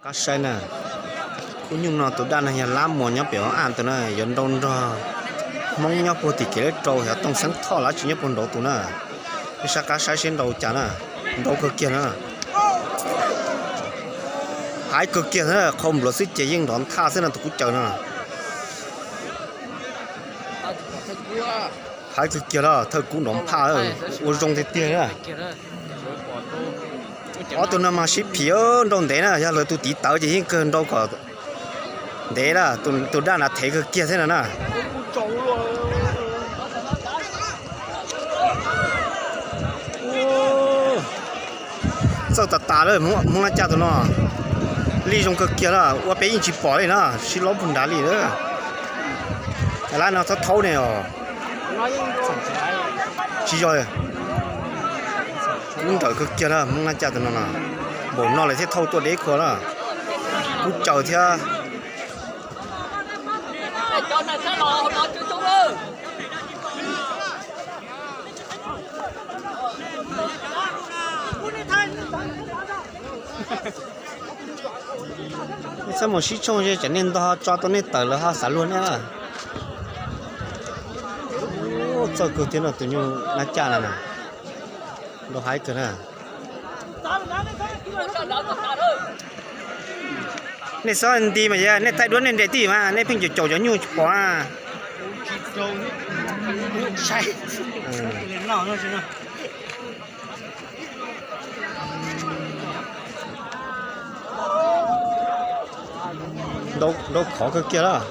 Qab saib na, khub nyuj no tus daj no yog Lab Muas nyob pem Hoob Aj tus na, yuav nrau nrog Hmoob nyob puag tim kev lab rau, yog Tooj Xeeb Thoj lab tsis nyob puag nraud tus na. Nej sab qab saib seb nrau cas na, nrau kawg kiag na. Haib kawg kiag na, qhau npluav xwb ces yeej nrov nthaj xwb no tus kub caws no. Haib kawg kiag lawm, thawj kub nrov nphaj, ua zoo tiag tiag na. Ob tug no mas sib phim nrau ntev na, yog lawv tus tiv tawv ces yeej kawg nrau kom ntev na, tus daj na thev kawg kiag thiab no na. Txawj tas tas lawm, Hmoob Nab Caj tus no. Lij zoo kawg kiag na, ua peb yeej tsis pom li na, sib laub puag nrad li. Lab no txhob thaub ne os. Tsis yog, kub nrawm kawg kiag na, Hmoob Nab Caj tus no na. Npaum no lawm thiaj thauj tuaj deb khua na. Kub caws thiab. Nej txhob mus sib tshooj ze, tsam nej ntog tso tau nej tawm lawv ho xav luag nej. Txawj kawg thiab no, tus nyuj Nab Caj no na, nrau haib kawg na. Nej txhob nti mas, nej thaij duab nej nres tij mas, nej pheej caum caum cov nyuj tsis pom na. Nrau khov kawg kiag lawm.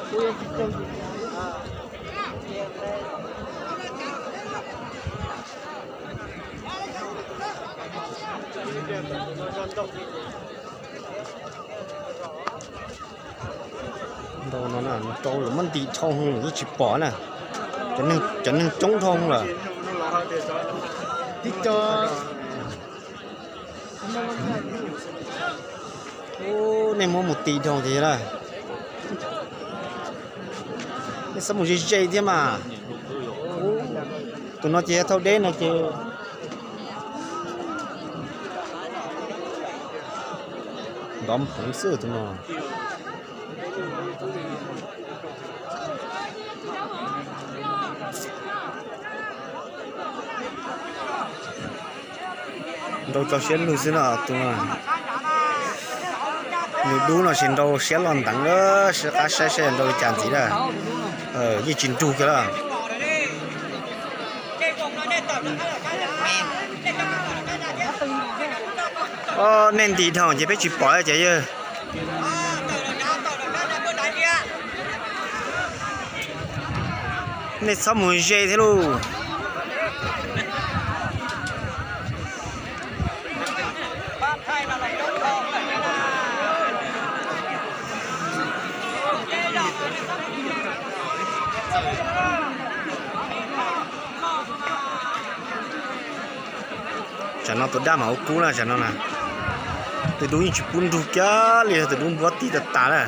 Nrau no na, nrau lawm muab ntim dhau lawm yeej tsis pom na. Cov neeg coob dhau lawm. Nej muab mus ti dhau ces na. Nej txhob mus ze ze thiab mas. Tus no ces thauj deb no ces nrov nphoov xwb tus no. Nrau tso siab lug xwb no tus no. Nws dub no ces nrau siab loj nteev, sib qab saib saib nrau li cas ntxiv na. Yeej tsis nrug kiag lawm. Nej nti dhau ces peb tsis pom li ces yawg. Nej txhob mus ze thiab lauj. Tsam no tus daj mam ua kub na, tsam no na. Tus dub yeej tsis pub nrug kiag li, tus dub npuab ti tas tas na.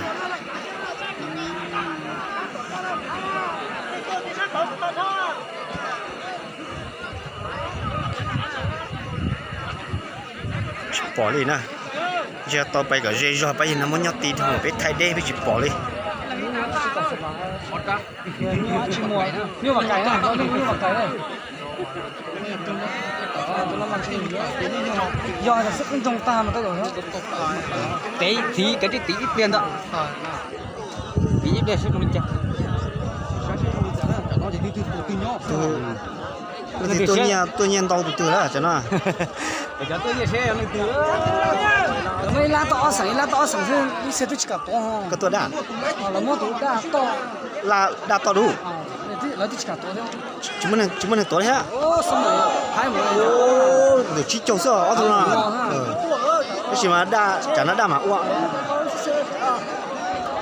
Tsis pom li na. Yog tau pais kom ze zog pab yawg no muab nyob ti dhau peb thaij deb peb tsis pom li. Yog xwb qwb ntsoog tag mas tev thiv kav tsij tiv ib pliag ntawd. Tiv ib pliag seb zoo li cas. Tus twg tuaj nyiaj ntau tus twg lawm tsam no. Muaj ib lab toj ob xeem, ib lab toj ob xeem xwb, ib txhia twb tsis kam tuav. Koj tuaj daj. Lawv muab tus daj toj. Daj toj dub. Lawv twb tsis kam tuav thiab. Tsis muaj neeg tuav li thiab. Ntawm tsib caug xwb ob tug no. Tab sis mas daj, tsam no daj mas ua.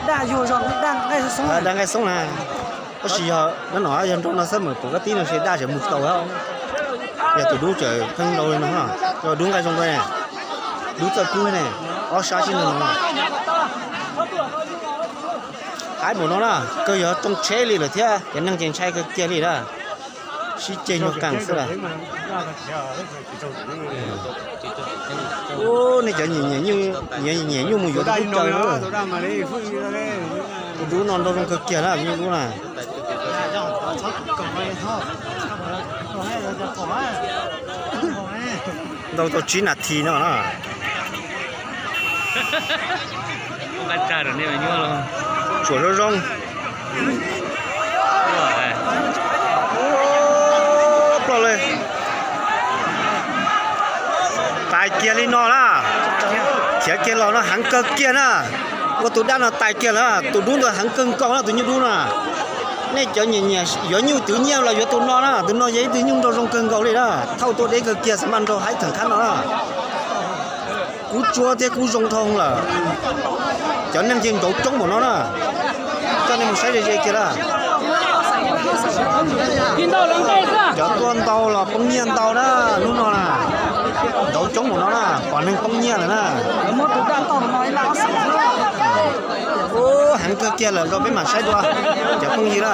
Daj yug zog, daj nqaij xoob na. Tab sis yog no, yog nrau no xab mam pom kab tib no ces daj tseem mus tsis tau. Yog tus dub tseem pheej nrau li no, yog dub nqaij zoo ne, dub txawj kub ne, ob sab sib nrau no. Haib npaum no na, kawg yog rooj tsheb li lawm thiab, cov neeg ces ntshai kawg kiag li na. Sib ceg nyuag qees xwb las. Ub, nej cov nyiam nyiam nyuj mus yuav tus dub caw. Tus dub no nrau zoo kawg kiag na, nyuj dub na. Nrau tau tsib nas this no na. Tsuam zoo zoo. Ploj li. Tais kiag li no na. Khiav kiag los no heev kawg kiag na. Ua tus dab no tais kiag lawm, tus dub ntawd heev kawg nkaus na, tus nyuj dub na. Nej cov nyiam nyiam yuav nyuj twv nyiaj los yuav tus no na, tus no yog ib tug nyuj nrau zoo kawg nkaus li na, thauj tuaj deb kawg kiag, xav mas nrau haib theem khab no na. Kub tsuab thiab kub zoo dhau lawm. Cov neeg ces nrauv coob npaum no na. Coj nej mus saib ze ze kiag na. Cov tuaj ntau los poob nyiaj ntau na, hnub no na. Nrauv coob npaum no na, pom neeg poob nyiaj lawm na. Ub, heev kawg kiag lawm, zoo peb mam saib dua cov phooj ywg na.